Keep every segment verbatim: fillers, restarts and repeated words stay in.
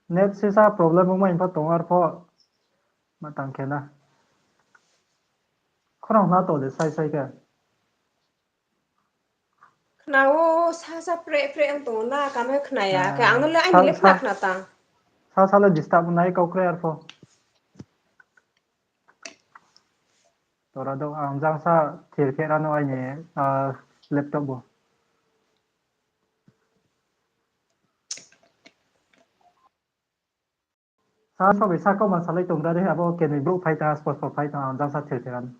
Net sisa problem ongmai pho tong arpho. Ma tang khe na. Khorang na to de sai sai khe. Khna o, sa sa pre pre ang tong na, kam he khna ya. Khe ang no le, ah, aini sa, le khna sa, khna tang. Sa sa le disturb nai kau kre arpho. Tora do ang jang sa thir khe rano aini, ah, laptop bo. Sa sobai sa kau man salai tong ra de, abo kenoi brouh phai tang, spot spot phai tang, ang jang sa thir thir an.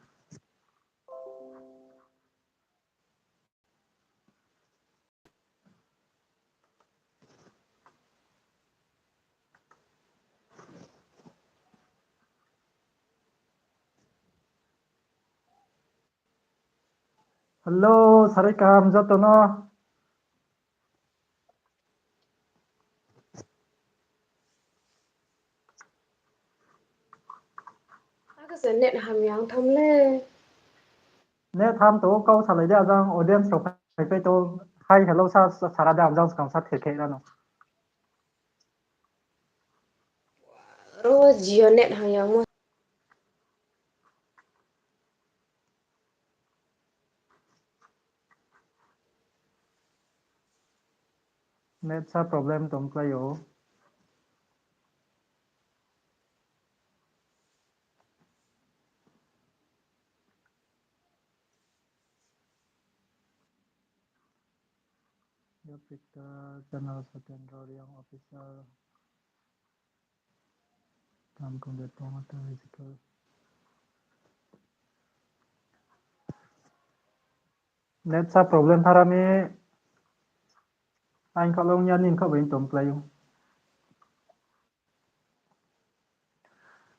Hello, sarai kaham joto no. Akhe se net hamya ong tham le. Net ham to, kau salai de, ajang audience rao phai phai to, hi hello sa, sa, sara de, ajang skang sa thir khe rano. Ro Jio net hamya ongmo. Net sa problem tong klái ou. Yapika channel Satyendra Reang official. Kam kong de tong ata high school. Net sa problem tharami. Aing khaoh le ong ya, nini khaoh bai tong klái ou.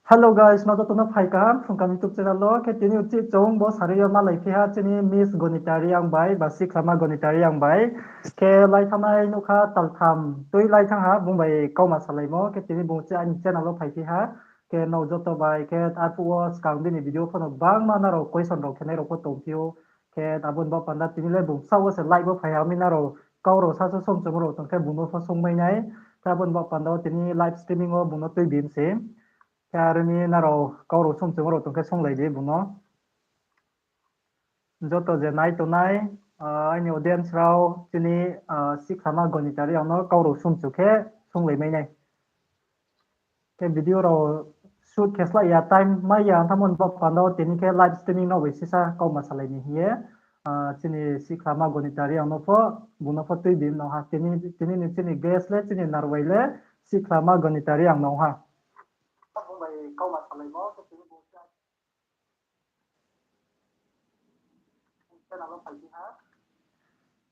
Hello guys, no joto no phai kaham Phrung Kaham YouTube channel wo. Khe tini uchih chung bo sari yo malai phi ha chini Miss Gonita Reang bai, ba Sikhlama Gonita Reang bai. Khe lai thanngnai nukha taltham tui lai thang ha, bung bai kauma salaimo. Khe tini bung uchih aini channel wo phai phi ha. Khe no joto bai khe arphuh wo skang bini video pho no bangma nrao question rao khenai rao pho tong phi ou. Khe abo ni baoh panda tini le bung bsaoh wo se live wo phai ha, mi nrao kau rao sasu songchungmo rao tong khe bung no pho sungmai nai. Khe abo ni baoh panda wo tini live streaming wo bung no tuibi mi se. Khe aro mi nrao kau rao songchungmo rao tong khe sunglai di bung no. Joto je nai tongnai, ah, aini audience rao chini, ah, Sikhlama Gonita Reang no kau rao sungchu khe sunglai mai nai. Khe video rao shoot khe slái ya, time mai ya, ong tamo ni baoh panda wo tini khe live streaming no bai sisa kauma salai ni hing ye, ah, chini Sikhlama Gonita Reang no pho, bung no pho tuibi mi no ha. Tini, tini ni chini guest le, chini narwai le, Sikhlama Gonita Reang no ha.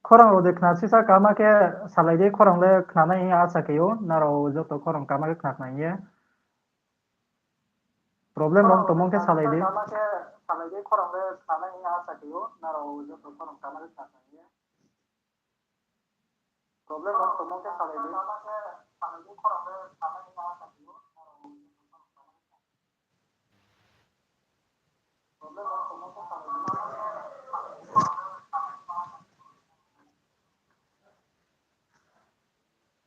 Khorang rao de khna sisa kaham khe salai di, khorang le khnanai hing ye asa khe ou, nrao joto khorang kaham khe khna khna hing ye. Problem rao tongmo khe salai di.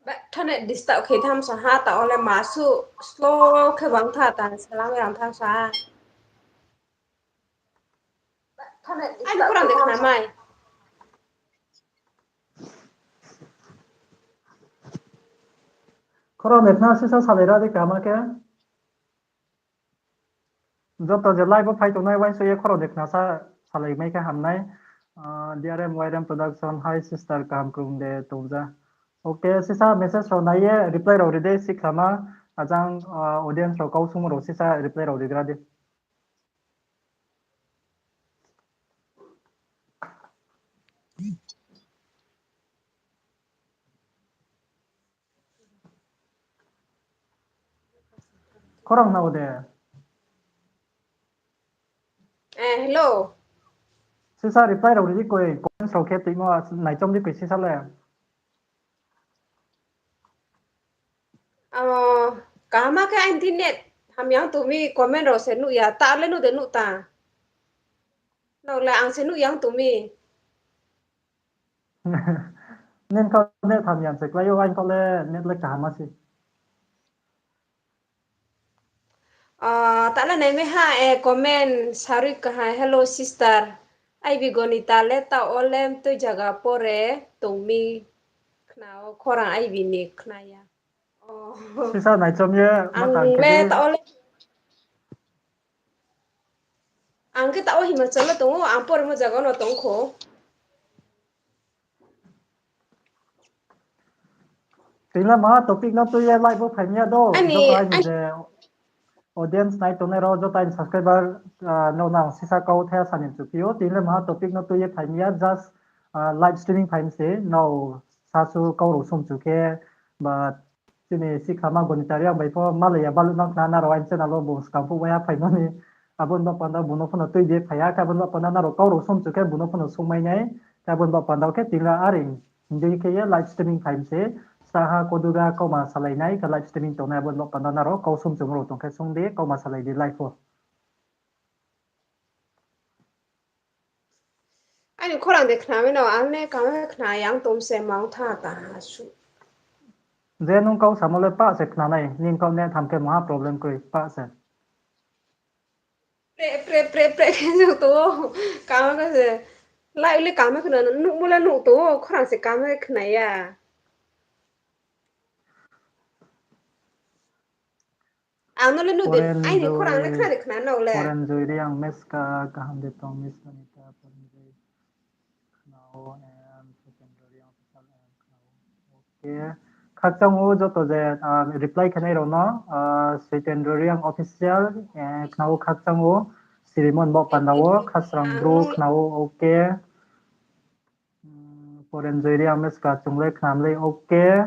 Ba, thanet disturb khe tham sa ha, ta ole ma suh slow khe bang tha, ta salam yang tham sa ha. Aini khorang de khna mai. Khorang de khna sisa salai ra di kaham khe. Joto je live wo phai tongnai uaingsouh ye khorang de khna sa salai mai khe ham nai. Ah, D R M Y R M Production, hi sister, kaham krung de tong ja. Ok, sisa message rao nai ye reply rao ri di, Sikhlama, ajang, ah, audience rao kau sungmo rao sisa reply rao rigra di. Khorang na o de. Eh, hello. Sisa reply rao ri di koi, comments rao khe tuimo, naichom di koi sisa le. Amo, kaham khe aini net hamya ong tong mi, comment rao se nuh ya, ta le nuh de nuh ta. Nrao le ang se nuh ya ong tong mi. Nini kau net hamya se klái ou, aini kau le net le kaham se. Ah, tala nai mi ha, eh, comment sarui kaha, "Hello sister. Aibi Gonita le ta olem tui jaga pore tongmi khna o khorang aibi ni khna ya." Oh. Sisa naichom ye, ang le ta olem, ang khe ta o Himachal o tong o, ang poremo jaga no tong kho. Tini le maha topic no tui ye live o phai mi ya do, ani, joto aini ani je audience nai tongnai rao, joto aini subscriber, ah, no nang sisa kau the sani chu phi ou. Tini le maha topic no tui ye phai mi ya, just, ah, live streaming phai mi se, nrao sasu kau rao sum chu khe, ba chini sikhlama Gonita Reang bai pho malai ya baluh nang khna nrao aini channel o bung skang phuh waiha phaimo ni, abo ni baoh panda bung no pho no tui di phai ya, khe abo ni baoh panda nrao kau rao sum chu khe bung no pho no sungmai nai, khe abo ni baoh panda khe tini le are Hindi khe ye live streaming phai mi se, saha koduga kauma salai nai, khe live streaming tongnai abo ni baoh panda nrao kau sum chung rao tong khe sung di, kauma salai di live o. Aini khorang de khna mi no, ang le kama khe khna yang tom se mang tha ta ha su. Je nung kau samo le pah se khna nai, nini kau net ham khe maha problem kroi, pah se. Pre, pre, pre, pre khe jang to, kama khe se. Lai le kama khna, nuhmo le nuh to, khorang se kama khe khna ya. Ang no le nuh di, aini khorang le khna di khna nrao le. Porenjoy Reang meska kaham de tong, Miss Vanita, Porenjoy. Khnao and Sutendra Reang official and khnao. Okay. Khakchang o joto je, ah, reply khenai rao no, ah, Sutendra Reang official, eh, khnao khakchang o, Sirimon bo panda o, khasrang bro khnao, okay. Hmm, Porenjoy Reang meska chung le khnam le, okay.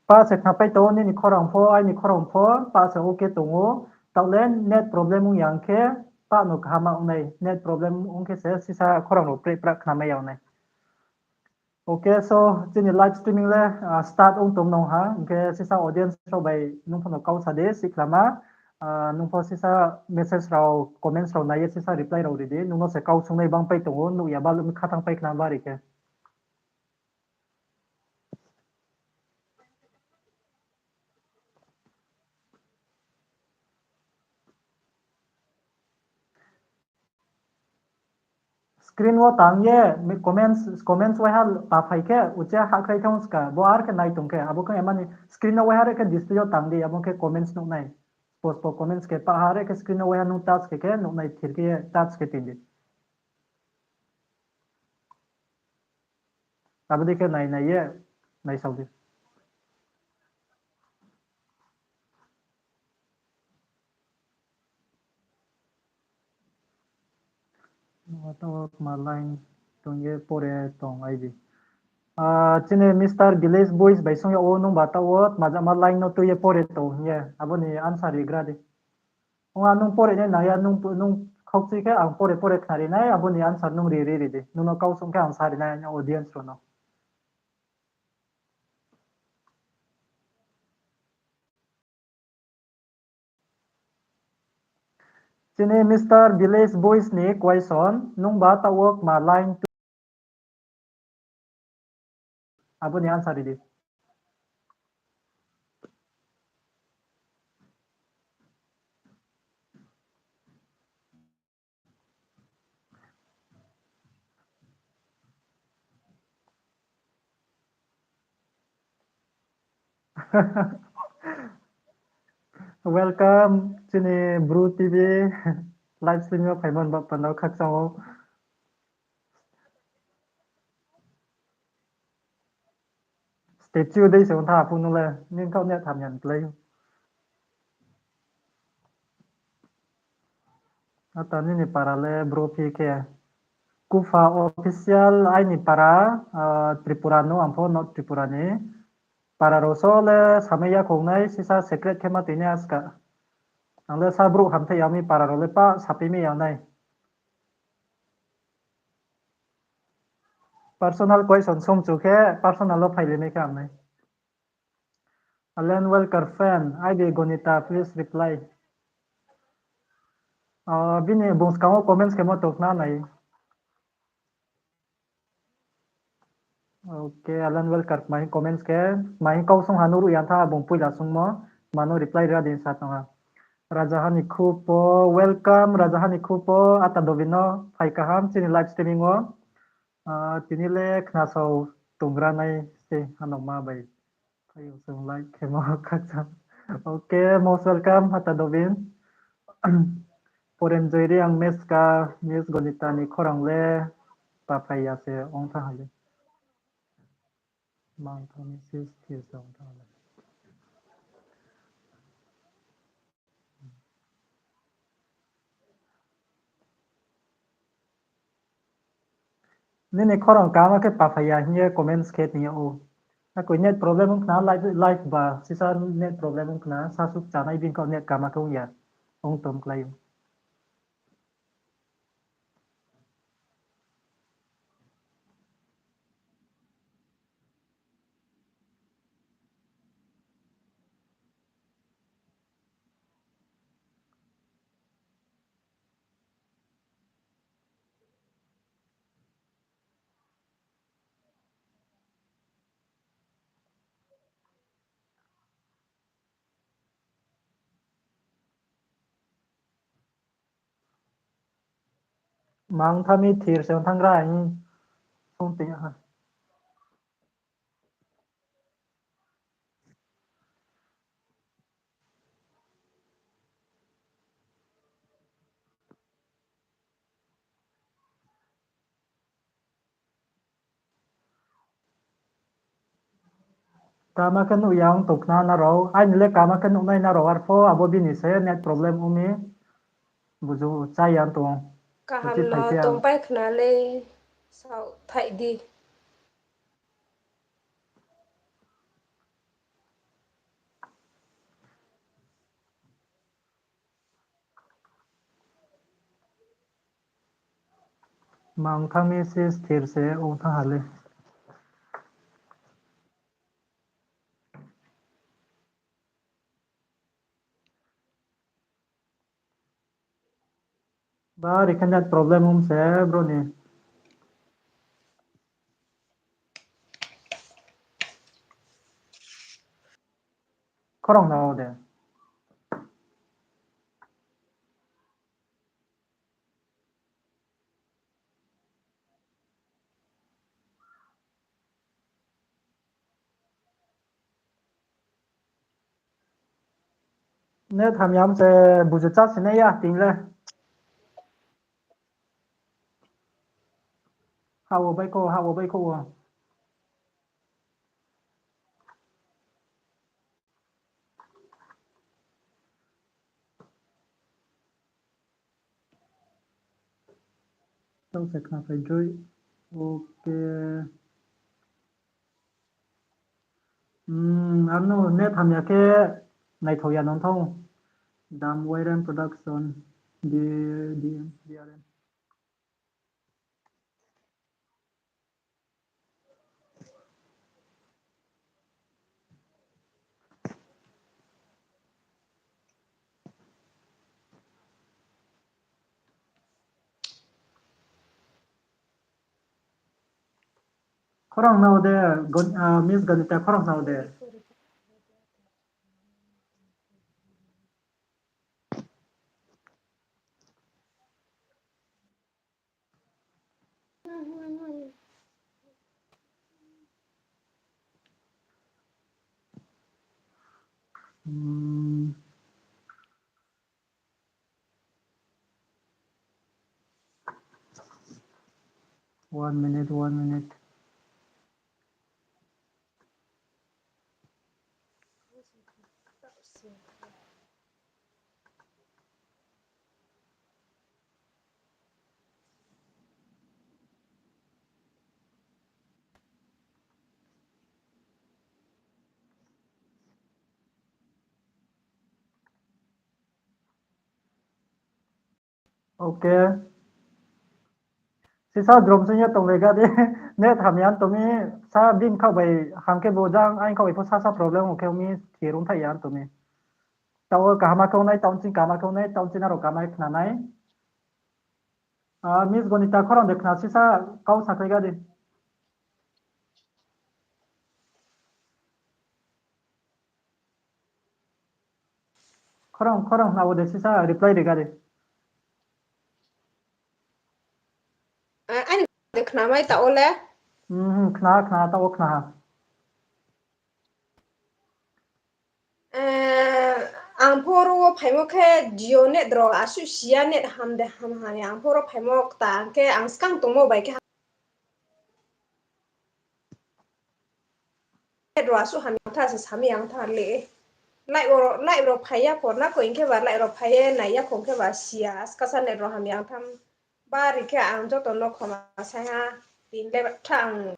Pah se khnapai tong o, nini khorang pho, aini khorang pho, pah se okay tong o. Taoh le net problem ong yang khe, pah no kaham ma ong nai, net problem ong khe se sisa khorang rao pre pra khnamai ya ong nai. Okay, so chini live streaming le, ah, start ong tong nong ha, hing khe sisa audience rao bai nung pho no kau sa di, sikhlama, ah, nung pho sisa message rao, comments rao nai ye sisa reply rao ri di, nung no se kau sungnai bang pai tong o, nuh ya baluh mi khathang pai khna bari khe. Screen wo tang ye, mi comments, comments waiha pa phai khe, uche hahkhrai thang ska, bo ar khe nai tong khe, abo khe emani screen no waiha re khe display yo tang di, abo khe comments nuh nai. Post po comments khe pa ha re khe screen no waiha nung touch khe khe nuh nai thir khe touch khe tin di. Abo dei khe nai nai ye, naisao di. Taoh wo kma line tong ye pore tong ai di. Ah, chini Mister Village Boys bai sung yag ou, nung ba taoh wo tma jama line no tui ye pore tong hing ye, abo ni answer ri gra di. Ong a nung pore nai nang ya, nung, nung khaukchui khe ang pore pore khnari nai, abo ni answer nung ri ri ri di. Nung no kau sung khe ang sa ri nai, audience rao no. Chini Mister Village Boys ni question, nung ba taoh wo kma line two? Abo ni answer ri di. Welcome, chini Bru T V live stream yo phaimo ni baoh panda khakchang ou. Statue dei se ong tha phu nung le, nini kau net hamya ni klái. Ata nini para le bro phi khe. Kufa official aini para, ah, Tripura no, ang pho North Tripura ni. Para rao so le samai ya khong nai, sisa secret khe ma tui nai aska. Ang le sa brouh hamthai ya mi para rao le pa sapai mai ya nai. Personal question sung chu khe personal wo phai le mai khe ang nai. Alan Welker fan, I B Gonita, please reply. Ah, bini bung skang wo comments khemo tong khna nai. Okay, Alan Welker, kma hing comments khe, kma hing kau sung ha nuh ruh ya tha, bung poila sungmo, kma no reply ri ya din sa tong ha. Raja Hani Khupo, welcome Raja Hani Khupo, ata dobino phai kaham chini live streaming o. Ah, tini le khnasao tongra nai se hanokma bai. Phai o song like khemo khakchang. Okay, most welcome, ata dobin. Porenjoy Reang Meska, Miss Gonita ni khorang le paphai ya se ong thanng ha le. Mang thanng mi sis thir se ong thanng ha le. Nini khorang kama khe paphai ya hing ye comments khe tong ya ou. Akoi net problem ong khna, live, live ba sisa net problem ong khna, sasuk chanai bini kau net kama khe ong ya, ong tom klái ou. Mang thanng mi thir se ong thanng gra hing song tong ha. Kama khe nuh ya ong tong khna nrao, aini le kama khe nuh nai nrao, arpho abo bini se net problem ong mi, buzu chá ya tong. Kaham no tongpai khna le sao thaih di. Mang thanng mi se sthir se ong thanng ha le. Ba, ri khe net problem ong se bro ni. Khorang nao de. Net hamya se buzu chá sinai ya tini le. Ha wo baikho, ha wo baikho wo. Tau se khna phai joi. Okay. Hmm, ano net hamya khe naithao ya nong thou. Dam Wairan Production, D, D, D R M. Khorang nao de, Gon-, ah, Miss Ganita khorang nao de. Hmm. One minute, one minute. Okay. Sisa drom sing ye tong le ga di. Net hamya tong mi, sa bini khaoh bai hang khe bo jang, aini khaoh bai pho sasa problem ong khe mi thir ong thai ya tong mi. Tao kaham khe ong nai, tao ching kaham khe ong nai, tao ching aro kaham khna nai. Ah, Miss Gonita khorang de khna sisa kau sakhlai ga di. Khorang, khorang khna wo de sisa reply riga di. Eh, ani de khna mai ta o le. Hmm, khna, khna, ta o khna ha. Eh, ang pho ro wo phaimo khe Jio net ro, asuh sia net ham de ham ha ni. Ang pho ro phaimo kta, ang khe ang skang tongmo bai khe ha. Net ro asuh hamya tha se sami ang tha le. Live ro, live ro phaiya pho na ko hing khe ba live ro phaiye naiya kho hing khe ba sia, askasa net ro hamya ang tham. Bari khe ang joto no khoma sai ha, tin le tha ang.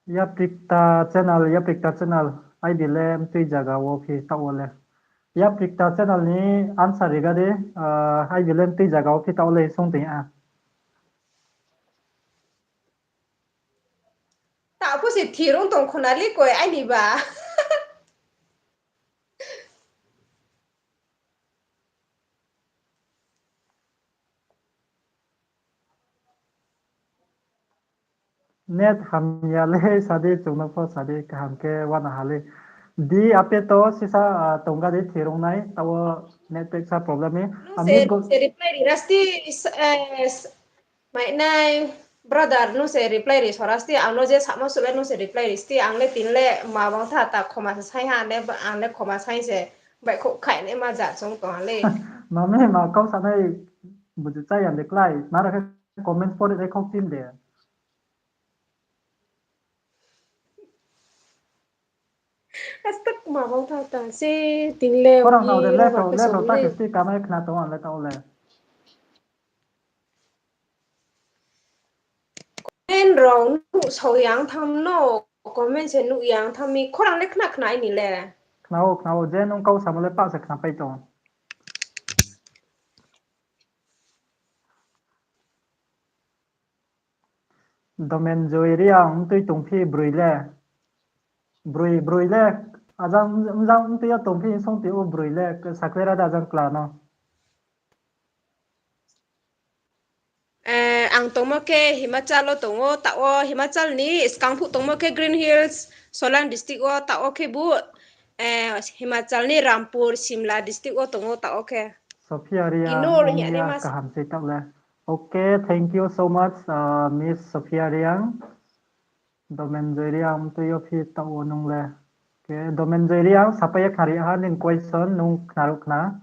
Yaprikta channel, Yaprikta channel, I B le mtui zaga wo phi ta o le. Yaprikta channel ni answer riga di, ah, I B le mtui zaga wo phi ta o le sung tong a. Ta pho se thirung tong khona le koi aini ba. Net hamya le sadi, chung no pho sadi, kaham khe wana ha le. Di ape to sisa, ah, tongga di thirung nai, ta o net pack sa problem ni. Nung se, se reply ri rasti, eh, Mai nai, brother, nung se reply ri sorasti, ang no je samo suh le nung se reply ri sti, ang le tin le ma bang tha ta khoma se sai ha, le ang le khoma sai se, bai khouh khai ne ma ja chung tong ha le. Mami, ma kau sanai buju chaya de klái, nara khe comment pori nai khouh tin de. Astak ma bang tha ta se tin le. Khorang nao de le tau le tau ta khe sti kamai khna tong ang le tau le. Comment rao nuh sao yang tham no, comment se nuh yang tham mi, khorang le khna khna ini le. Khna o, khna o, je nung kau samo le pah se khna pai tong. Domen Joy Reang, mtui tongphi broi le. Broi, broi le, ajang, mjang mtui yo tongphi songti o broi le, saklera da ajang kla no. Eh, ang tongmo khe Himachal wo tong o, ta o Himachal ni skang phuh tongmo khe Green Hills, Solang district wo, ta o khe bu, eh, Himachal ni Rampur, Simla district wo tong o, ta o khe. Sophia Reang, Kinur hing ye ma kaham se ta le. Okay, thank you so much, uh, Miss Sophia Reang. Domen Joy Reang, mtui yo phi ta o nung le. Okay, Domen Joy Reang, sapai ye khna ri ha nini question, nung khna ruh khna.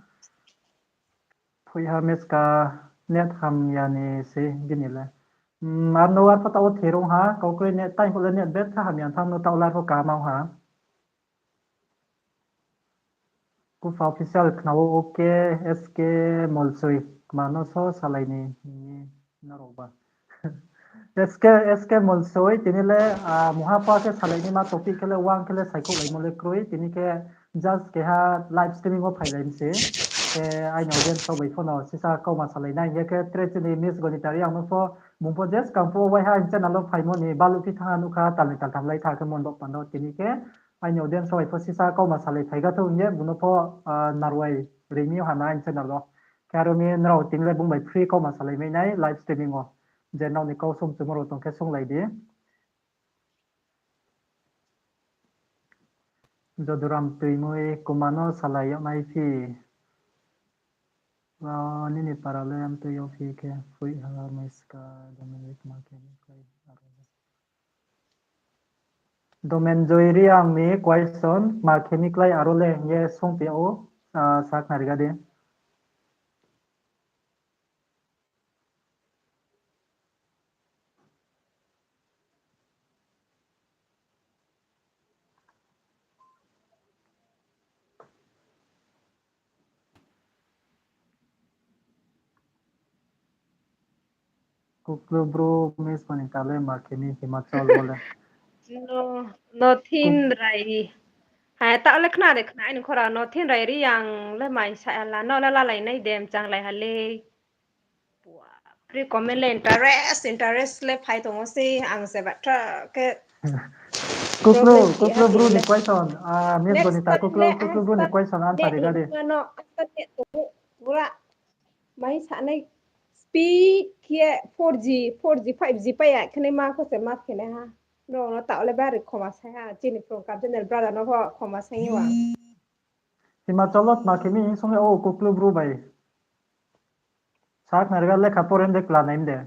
Phui ha miska net hamya ni se bini le. Hmm, ar no ar pho ta o thirung ha, kau kroi net, time pho le net bet kha hamya tham no ta o lar pho kamang ha. Kufa Official khna o, okay, S K Molsoi, kma no so salai ni, ni, nrao ba. S K, S K Molsoi, tini le, ah, muha pha khe salai ni ma topic khe le, wang khe le, saikhouh laimo le kroi, tini khe just keha live streaming wo phailai mi se. Khe aini audience rao bai pho no sisa kauma salai nai, hing khe tre chini Miss Gonita Reang no pho, bung pho je skang pho waiha aini channel wo phaimo ni baluh phi thanng ha nuh kha, tal ni tal tham lai tha khe mon baoh panda tini khe, aini audience rao bai pho sisa kauma salai phai ga thou hing ye, bung no pho, ah, narwai ri mi ha na aini channel wo. Khe aro mi nrao tini le bung bai free kauma salai mai nai live streaming wo. Je nrao ni kau sung chumo rao tong khe sunglai di. Joduram Tuimui, kma no salai yag nai phi. Ah, nini para le mtui yo phi khe phui ha miska Dominic ma khe ni klái aro le. Domen Joy Reang ni question, ma khe ni klái aro le hing ye sungphi ou, ah, sa khna ri ga di. Kuklu bru Miss Bonita le ma khe ni Himachal wo le. No, no thin rai. Hai, ta le khna de khna, aini khora no thin rai ri yang le mai sa la, no le lalai nai dem chang lai ha le. Pre comment le interest, interest le phai tong o se, ang se batra khe. Kuklu, problem kuklu bru ni question, ah, Miss Bonita, kuklu, kuklu bru ni question answer ri ga di. No, answer ni tong o, pura. Mai sanai speed khe four G, four G, five G pai ya, khe nai ma kho se ma khe nai ha. No, no, ta le bari khoma sai ha, chini program channel brother no pho khoma sai wa. Himachal wo tma khe mi hing song ya o kuklu bru bai. Sak nariga lekha pore de kla nai de.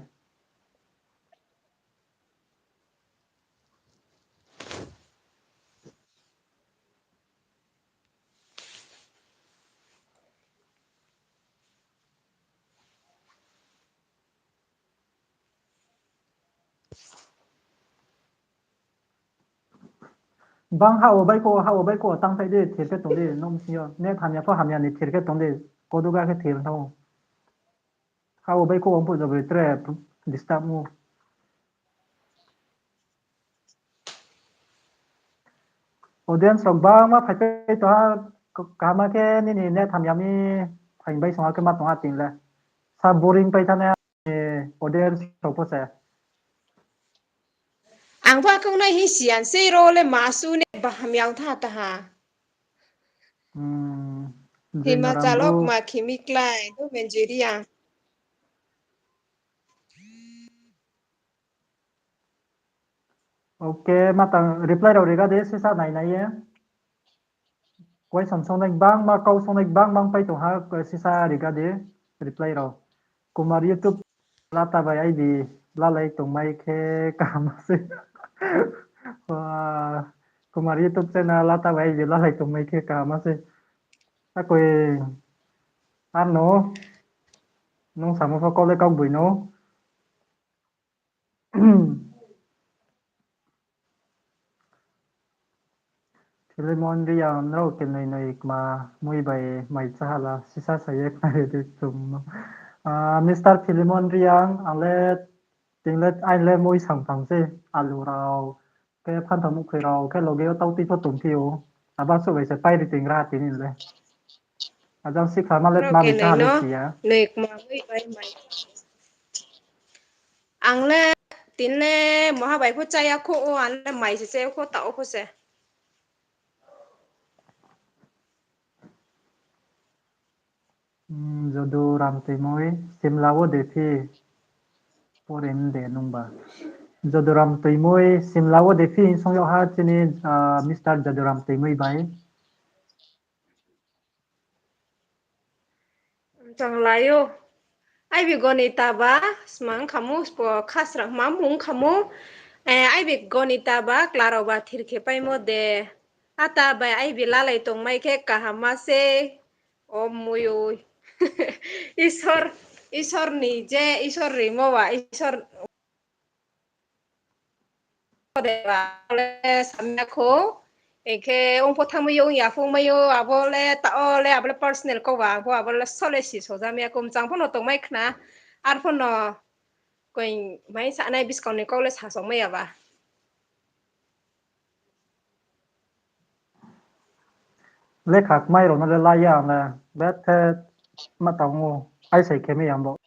Bang ha wo baihkhouh, ha wo baihkhouh tang phai di, thir khe tong di, nouh bsing yo. Net hamya pho hamya ni thir khe tong di, koduga khe thir thanng ou. Ha wo baihkhouh ong phuh joboi tre disturb ou. Audience rok bangma phaipai tong ha, kaham khe nini net hamya mi phai bai song ha khe ma tong ha tini le. Sa boring pai thanai ha ni audience rok pho se. Ang pho akhe nai hing si ya sei ro le ma su net ba hamya ong tha taha. Himachal wo kma khimi klai, do Manjuriang. Ok, ma tang reply rao riga di, sisa nai nai ye. Question songnai bangma, kau songnai bangma pai tong ha, sisa riga di, reply rao. Kumar YouTube, Lata bai I B lalai tongmai khe kaham se. Kumar YouTube channel, Lata bai I B lalai tongmai khe kaham se. Akoi, ano, nung samo pho kau le kaugboino. Philemon Reang, nrao kenoi noi kma mui bai mai cháha la, sisa sa ye khnari di chung no. Mister Philemon Reang, ang le, ting le, aini le mui samtham se, alu rao, khe phanthao muhkhoi rao, khe loge yo tautui pho tongphi ou. Abo suh bai se pai ri ting ra tini le. Ajang sikha ma le tma bai cháha le si ya. Noi kma mui bai mai. Ang le, tini le, moha bai pho chá ya khou o, ang le mai se chá ya khou, taoh o pho se. Joduram Toimoi, Simla wo de phi? Pore de nungba. Joduram Toimoi, Simla wo de phi hing song yag ha chini, Mister Joduram Toimoi bai. Changlai ou. Aibi Gonita ba, smang khamu, spo khasrang ma mung khamu. Aibi Gonita ba, klarao ba thir khe paimo de. Ata bai aibi lalai tongmai khe kaham ma se. O mui ou. Isor, Isor ni je, Isor rimo ba, Isor de ba, le samya khou. Hing khe ong pho thanngmai ou, ong ya pho mai ou, abo le taoh le, abo le personal kau ba, ang pho abo le sole si sojamya khou, mchang pho no tongmai khna, ar pho no koi mai sanai buskang ni kau le sasongmai ya ba. Lekha kmai rao no le la ya ang le, bethe ma tang ou, aisai khe mi ang bo.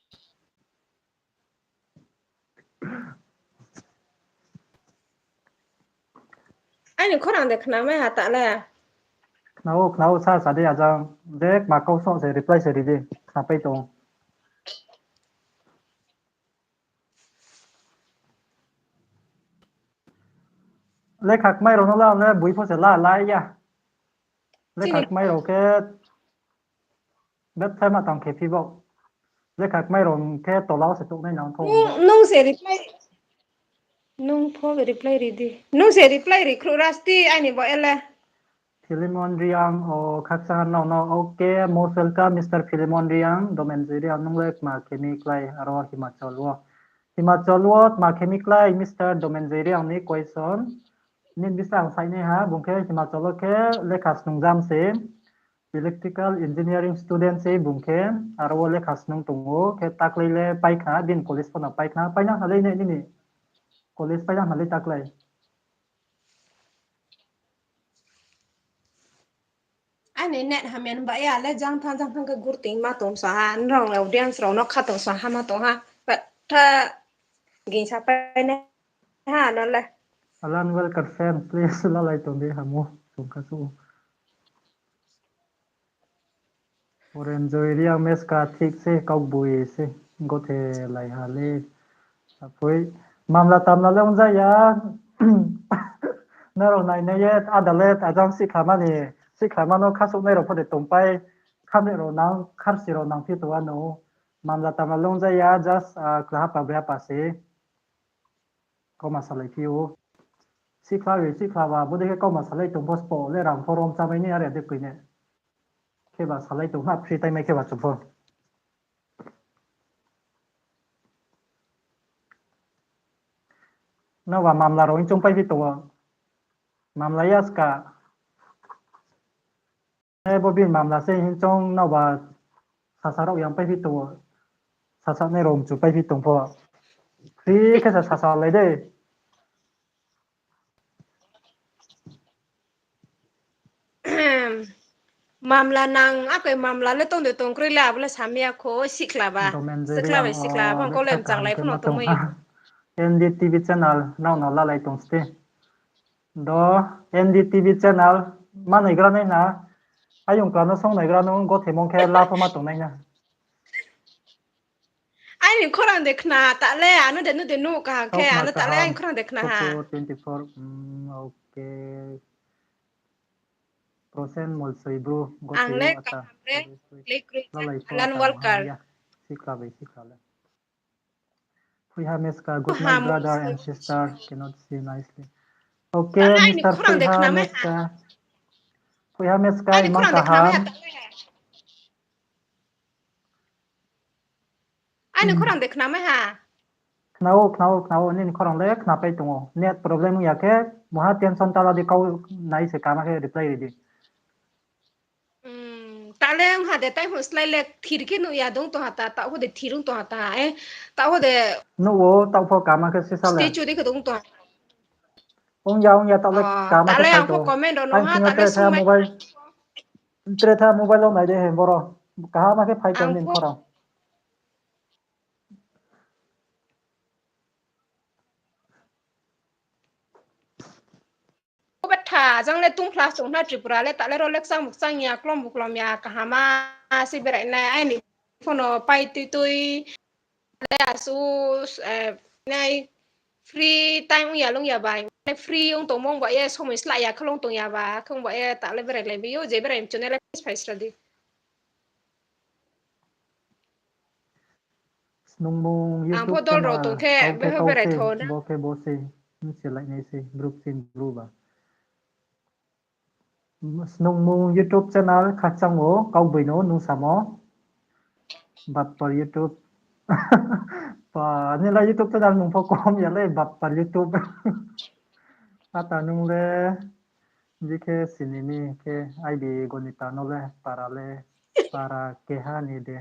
Aini khorang de khnamai ha ta le. Khna ou, khna ou, sa sa di ajang. De kma kau song se reply se ri di. Khnapai tong. Lekha kmai rao no la, le boi pho se la, la ya. Lekha kmai rao khe, bethe ma tang khe phi bo. Lekha kmai rao khe tola wo se touhnai nang thou. Nung se reply, nung pho reply ri di. Nung se reply ri khruh ra sti, aini bo ele. Philemon Reang, o khakchang ha nrao no, ok, most welcome, Mister Philemon Reang, Domenjoi Reang, nung le tma khe mi klái, aro Himachal wo. Himachal wo tma khe mi klái, Mister Domenjoi Reang ni question. Nini bsa ang sainaiha, bung khe Himachal wo khe lekha snungjam se, electrical engineering student se bung khe, aro wo lekha snung tong ou, khe taklai le pai khna, bini college pho no pai khna, paina halai nai nini college paina halai taklai. Aini net hamya ni ba ya le jang thang jang thang khe gurting ma tong sa ha, nrao audience rao no kha tong sa ha ma tong ha, but tha gingsa pai nai ha no le. Alan welcome friend, please lalai tong di hamo, tong kha su. Oren Joy Reang meska thik se, kaugboino se, gothe lai ha le. Apoi, mamla tamla le ongja ya. Nrao nainai ye, ada le, ajang sihkha mani, Sihkhlama no khasouhnai rao pho de tongpai, khamre rao nang, kharsi rao nang phi tong ano. Mamla tamla lungja ya, just, ah, klaha pa bra pa se. Kauma salai phi ou. Sihkhla ri, sihkhla ba, bo de khe kauma salai tong pho spo le rang pho rom chamai ni are de koi ne. Khe ba salai tong ha, free time khe ba chung pho. Nrao ba mamla rao hing choung pai phi tong ou. Mamla ya ska. E bo bini mamla se hing choung nrao ba sasa rao yang pai phi tong ou. Sasa nai rao mchu pai phi tong pho. Free khe sa sasa lai de. Mamla nang, akoi mamla le tong de tong kroi le abo le samya kho, sihkhla ba. Domen je sihkhla bai sihkhla, bang kau le mchanglai pho no tongmai. N D T V channel, nrao no lalai tong ste. Do, N D T V channel, manaigra nai na, ayong kla no song naigra no, gothemong khe la pho ma tong nai na. Aini khorang de khna, ta le, ano de, no de, no kaham khe, ano ta le, aini khorang de khna ha. Twenty four, mm, okay. Prosen Molsoi bro, ang le kaham re, le kroi, Alan Walker. Sikla bai sikla le. Phuiha Meska, good night brother and sister, cannot see nicely. Okay, Mister Phuiha Meska. Phuiha Meska, imang kaham. Aini khorang de khnamai ha. Khna ou, khna ou, khna ou, nini khorang le khnapai tong ou. Net problem ya khe, muha tension tala di kau nai se kama khe reply ri di. Ta le ong ha de, tai hon slái le thir khe nuh ya dong tong ha ta, taoh pho de thir ong tong ha ta, eh, taoh pho de. Nuh ou, taoh pho kama khe sisa le. Statue de khe dong tong ha. Ong ya, ong ya, taoh le kama khe phai tong ou. Comment rao no ha, ta le mobile. Tre tha mobile wo nai de he boro. Kaham khe phai tong nini khorang. Betha, jang le tungphla song na Tripura le, ta le ro le kchang bu kchang ya, klom bu klom ya, kaham se berai nai, aini phono pai tui tui, le asu, eh, nai, free time ong ya lung ya bai, free ong tongmo ong ba ye, somoi sla ya khe lung tong ya ba, khe ong ba ye, ta le berai lai bi ou, je berai mchu nai le phai sra di. Snungmung YouTube channel, kau khe kau se, bo khe bo se, bsi lai nai se, brouh chini bru ba. Snungmung YouTube channel khakchang ou, kau boi no nung samo. Bapar YouTube. Pa, nila YouTube channel mung pho kom ya le, Bapar YouTube. Ata nung le, je khe sini mi khe, aibi Gonita no le, para le, para keha ni de.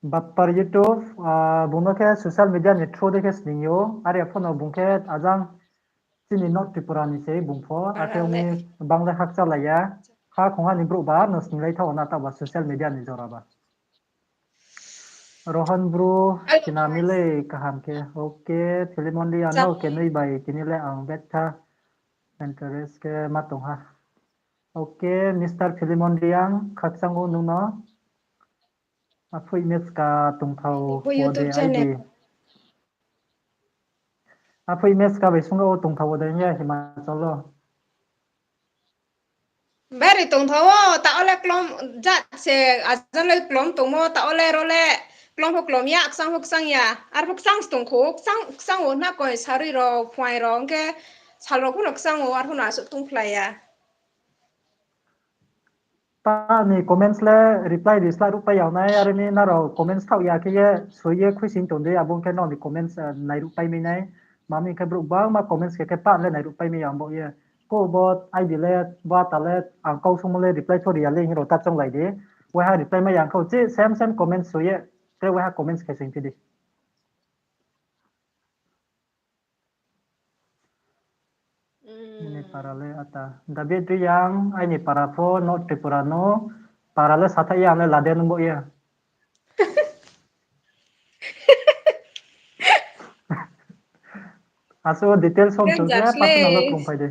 Bapar YouTube, ah, bung no khe social media ni through de khe sning ou, are pho no bung khe ajang chini North Tripura ni se bung pho, akhe ong ni bang le hakcha lai ya, ha khongha ni brouh ba no sning lai tha ou na ta ba social media ni jora ba. Rohan bro, kina mi le kaham khe. Okay, Philemon Reang no kenoi bai tini le ang betha interest khe ma tong ha. Okay, Mister Philemon Reang, khakchang ou nung no. Aphoih Meska tongthao bo de I D. Aphoih Meska bai sung ou tongthao bo de ya Himachal wo. Bari tongthao, taoh le klom jat se, ajang le klom tongmo, taoh le ro le klom pho klom ya, kchang pho kchang ya, arpho kchang se tongkho, kchang, kchang ou na koi sarui rao, phuaing rao, hing khe sal rao pho no kchang ou, arpho no asuh tongphlai ya. Ta ni comments le reply ri sla ruhpai ya nai, are mi nrao comments thaoh ya khe ye soi ye khuising tong di, abo ong khe nrao ni comments, eh, nairuhpai mai nai. Mami khe brouh gbangma comments khe khe pa le nairuhpai mai ya ong baoh ye. Ko bo I D le, bo ata le, ang kau sungmo le reply pho ri ya le hing rao ta chounglai di. Waiha reply mai ya ong khe uchih same same comments soi ye, tre waiha comments khe soing phi di. Nini para le ata. David Reang, aini para pho North Tripura no, para le sathai ya, ang le lade nung bo ye. Asuh details som chung je, personal no krungphai de.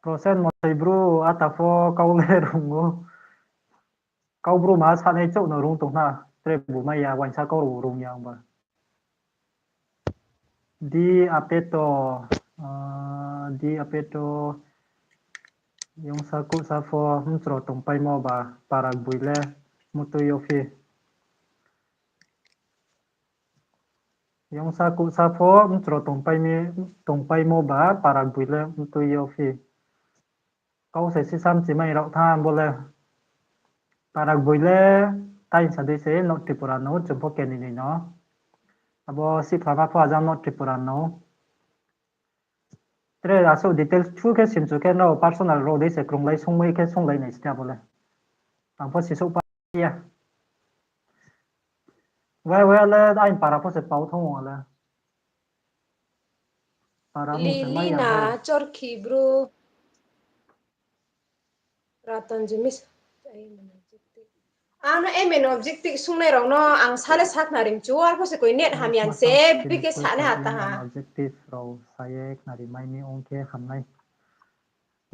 Prosen Molsoi bru, ata pho kau le rung ou. Kau bru ma sanai chouh no rung tong na, tre bu mai ya, uaingsa kau rung ya ong ba. Di apeto, ah, Di apeto yongsa kuhsa pho mchro tongpaimo ba para gboi le mtui yo phi. Yongsa kuhsa pho mchro tongpaimo ba para gboi le mtui yo phi. Kau se sisa mchimai rao tha bo le. Para gboi le tai sa dei se North Tripura no, chung pho kenoi noi no. Abo sikhlama pho ajang North Tripura no. Tre asuh details thu khe simchu khe no personal rao dei se krunglai sungmai khe sunglai nai sini abo le. Ang pho sisouh pa ya. Wai wai le aini para pho se pau thong o le. Para mung se mai ya Lilina le. Chorkhi bro. Ratan Jumis. Ano M N objective sungnai rao no ang sale sakhnari mchu, arpho se koi net hamya se, bike sanai ha ta ha. Objective rao saye khnari mai mi ong khe hamnai.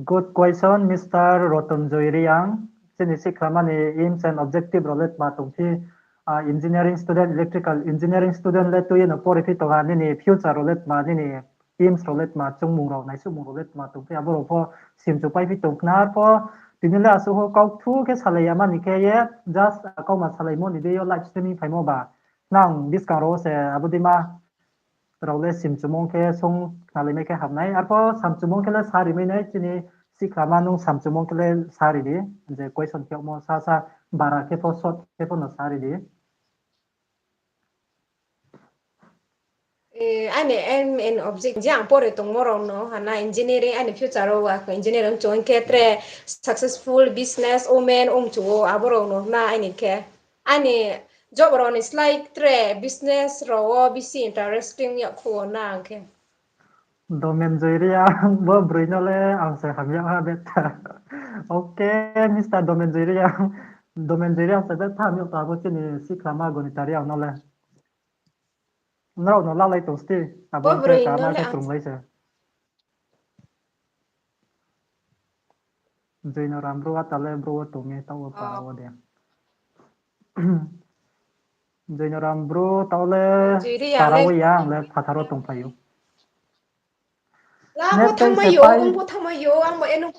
Good question, Mister Roton Joy Reang. Chini sikhlama ni aims and objective rao le tma tongphi, ah, engineering student, electrical engineering student le tui ye no pori phi tong ha, nini future rao le tma, nini aims rao le tma, chungmung rao, naisuhmung rao le tma tongphi, abo rao pho simchu pai phi tong khna pho, tini le asuh ho kaukthu khe salai ya mani khe ye, just, ah, kauma salaimo ni dei yo live streaming phaimo ba. Nang buskang rao se abo dei ma rao le simchumung khe sung khnalai mai khe hamnai. Arpho samchumung khe le sari mai nai, chini sikhlama nung samchumung khe le sari di. Je question khe mo sa sa bara khe pho short khe pho no sari di. Eh, aini aim and object je ang pore tongmo rao no hana engineering, aini future rao wa engineering chung khe tre successful business woman ong chu o, abo rao no na aini khe. Aini job rao ni slái tre business rao wo bisi interesting yag khu o na ang khe. Domen Joyriang, bo broi no le ang se hamya ha betha. Okay, Mister Domen Joyriang. Domen Joyriang se betha hamya to abo chini sikhlama gonitari ang no le. Nrao no lalai tong sti, abo broi no le ang krunglai se. Joinoram bro, atale bro wo tong mi, taoh wo para wo de. Joinoram bro, taoh le para wo ya, ang le phathar wo tongphai ou. Labo thanngmai yo, ongbo thanngmai yo, angbo eno.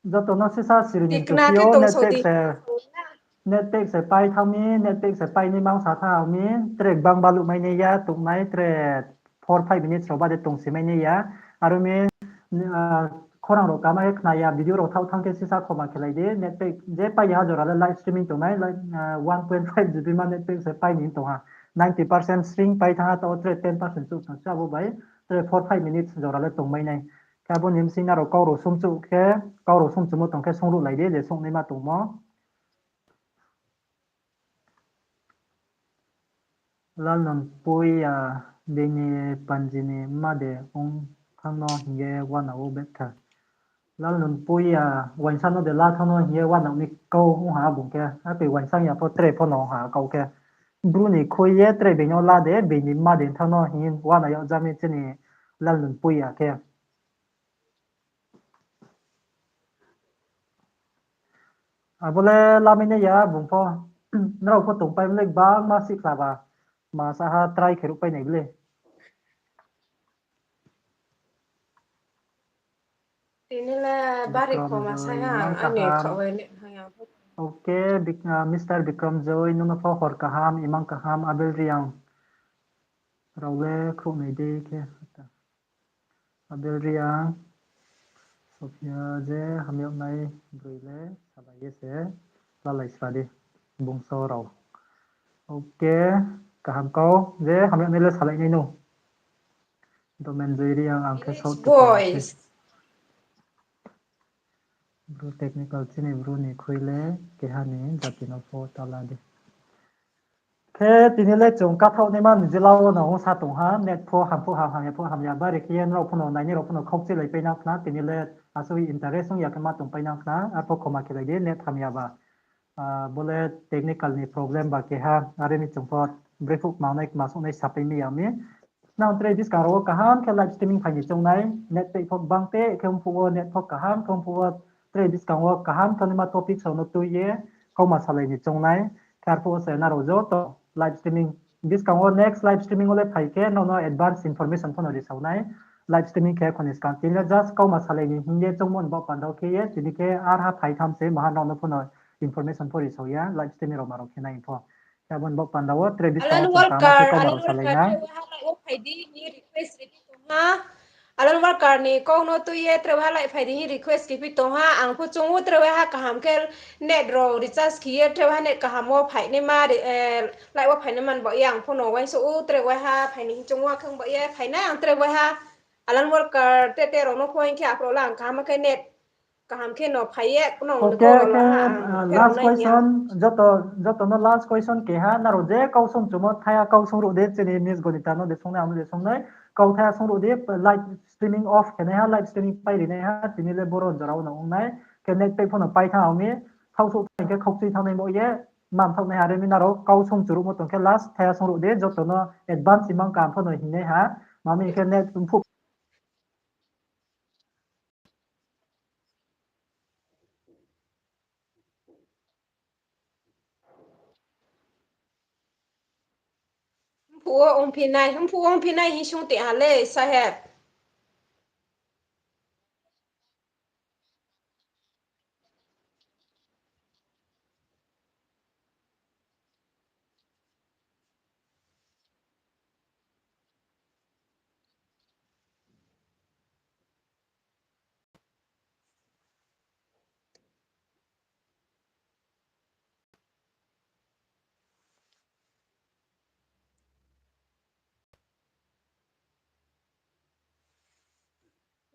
Joto no sisa siri ni tong si yo, net pack se pai thanng mi, net pack se pai ni mang sa thanng mi, tre gbang baluh mai nai ya, tongnai tre four five minutes rao bade tong si mai nai ya. Aro mi, ah, khorang rao kama khe khna ya, video rao thaoh thanng khe sisa khoma khelai di, net pack je pai ya ha jora le live streaming tongnai, like, ah, one point five G B ma net pack se pai ni tong ha. Ninety percent sring pai thanng ha, taoh tre ten percent chouh thanng se abo bai, tre four five minutes jora le tongmai nai. Khe abo ni bsing nrao kau rao sumchuh khe, kau rao sumchuhmo tong khe sungruhlai di, je sungnaima tongmo. Lalnunpuia, bini panji ni mma de ong thanng no hing ye uana ou betha. Lalnunpuia, uaingsa no de la thanng no hing ye uana mi kau ong ha bung khe, akoi uaingsa ya pho tre pho no ong ha kau khe. Bru ni khui ye tre bini no la de, bini mma de thanng no hing ye uana yag ja mi chini Lalnunpuia khe. Abo le lamai nai ya bung pho. Nrao pho tongpai le gbangma sihkhla ba. Ma sa ha try khe ruhpai nai le. Tini le bari khoma sa ha, ani khaoh bai le haya. Okay, Mister Bikram Joy, nung no pho hor kaham, imang kaham, Abel Reang. Rao le khruh nai dei khe. Abel Reang, Sophia je hamyag nai broi le salai ye se lalai sra di, bungso rao. Okay, kaham kau, je hamyag nai le salai nai no. Domen Joy Reang ang khe South Tripura se. Bru technical chini bru ni khui le keha ni jati no pho ta la di. Khe tini le chung kathaoh naima ni jila wo no ongsa tong ha, net pho ham pho ham, hamya pho hamya, bari khe ye nrao pho no, naini rao pho no khaukchelai pai nang khna, tini le asogwi interest ong ya khe ma tongpai nang khna, arpho khoma khelai di, net hamya ba. Ah, bo le technical ni problem ba keha, are ni chung pho brephuh kmanai kma songnai sapai mi ya mi. Nang tre buskang rao wo kaham khe live streaming phai ni choungnai, net pack pho gbang te khe ongphuh wo, net pho kaham khe ongphuh wo, tre buskang wo kaham khe naima topic rao no tui ye kauma salai ni choungnai, khe arphuh wo se nrao joto live streaming buskang wo next live streaming wo le phai khe nrao no advance information pho no risao nai. Live streaming khe khoni skang tini le just kauma salai ni hing ye choungmo ni baoh panda wo khe ye tini khe arha phai tham se maha nrao no pho no information pho risao ya live streaming rao ma rao khe nai pho. Abo ni baoh panda wo tre buskang wo chung kaham khe kauma rao salai na. Alan Worker, tre waiha live wo phai di hing ye request ri phi tong ha. Alan Worker ni kau no tui ye tre waiha live phai di hing request ri phi tong ha. Ang pho choung ou tre waiha kaham khe net rao recharge khe ye tre waiha net kaham wo phainaima, live wo phainaima ni baoh ye ang pho no uaingsouh ou tre waiha phai ni hing choung ou, akhe ni baoh ye phai nai ang tre waiha Alan Worker te te rao no pho hing khe aphro le ang kaham khe net kaham khe no phai ye nung ni kau rao la ha, last question, joto no last question keha, nrao je kau sung chumo thaiha kau sung ruh di, chini Miss Gonita no de sung nai, ang no de sung nai, kau thaiha sung ruh di, live streaming off khe naiha, live streaming pai ri naiha, tini le boro jora wo no ong nai, khe net pack pho no pai thanng ang mi, thaohsouh thanng khe khaukchui thanng nai bo ye, mam thaoh naiha re mi nrao kau sung churuhmo tong khe last thaiha sung ruh di, joto no advance imang kaham pho no hing naiha, ma mi khe net phuh Mphuh wo ongphi nai, mphuh wo ongphi nai hing sung ti ha le, saheb.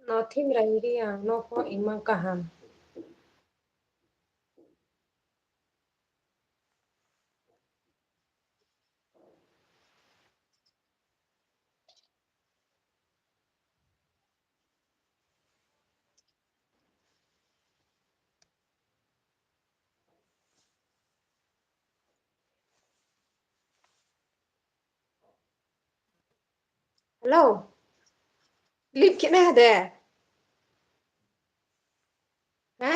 No thim rai ri ang no pho imang kaham. Hello. Leave khe nai ha de. Ha?